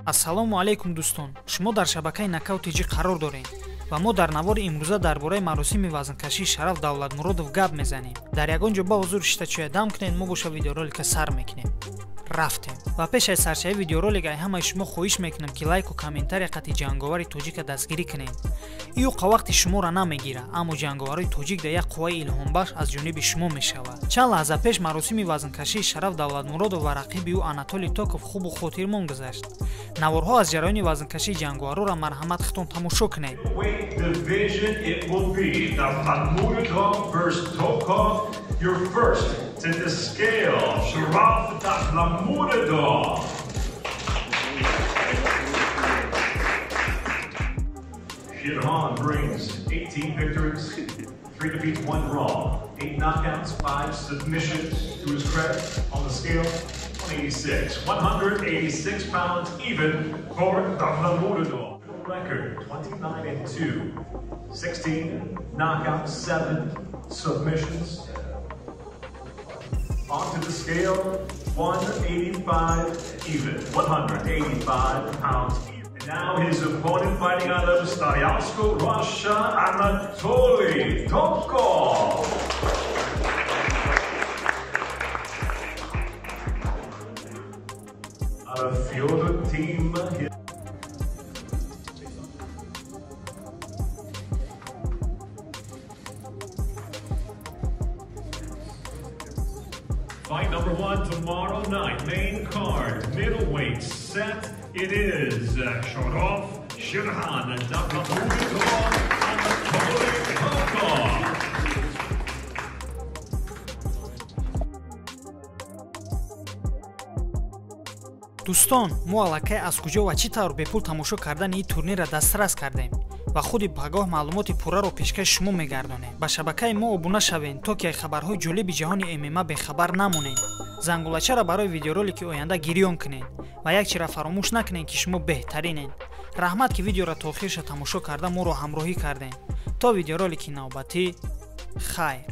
Ассалому алайкум дӯстон, шумо дар шабакаи Нокаут ТЖ қарор доред ва мо дар навори имрӯза дар бораи маросими вазнкашии Шараф Давлатмуродов гап мезанем. Дар ягон ҷо ба ҳузур шита чоя дам кунед, мо боша видеоролика сар мекунем. Рафтем. Ва пеш аз саршавии видеоролик ай ҳамаи шумо хоҳиш мекунам, ки лайку комментария қати ҷанговари тоҷика дастгирӣ кунед. Ию қавақти шуморо намегира, аммо ҷанговарои тоҷик дар як қувваи илҳомбахш аз ҷониби шумо мешавад. Чанд лаҳза пеш маросими вазнкашии Шараф Давлатмуродов ва рақиби ӯ Анатолий Токов хубу хотирмон гузашт. Наворҳо аз ҷараёни вазнкашии ҷанговарора марҳамат хитон тамошо кунед. Your first to the scale, Sharaf Davlatmurodov. Shirhan brings 18 victories, 3 defeats, 1 draw, 8 knockouts, 5 submissions to his credit on the scale, 186. 186 pounds even for Davlatmurodov. Record 29-2, 16 knockouts, 7 submissions. Onto the scale, 185 even, 185 pounds even. And now his opponent fighting out of Staryalsko, Russia, Anatoly Tokov. Out of Fyodor team. Fight number 1 tomorrow night, main card, middleweight set. It is Sharaf Shirhan and Davlatmurodov Anatoly Tokov. Дӯстон, мо аллакай аз куҷо ва чӣ тавр бепул тамошо кардани ин турнирро дастрас кардем ва худи пагоҳ маълумоти пурраро пешкаши шумо мегардонем. Ба шабакаи мо обуна шавед, то ки аз хабарҳои ҷолиби ҷаҳони ММА бехабар намонед. Зангулачаро барои видеоролики оянда гирён кунед ва як чизро фаромӯш накунед, ки шумо беҳтаринед. Раҳмат, ки видеоро то охирша тамошо карда моро ҳамроҳӣ кардем. То видеоролики навбатӣ, хайр.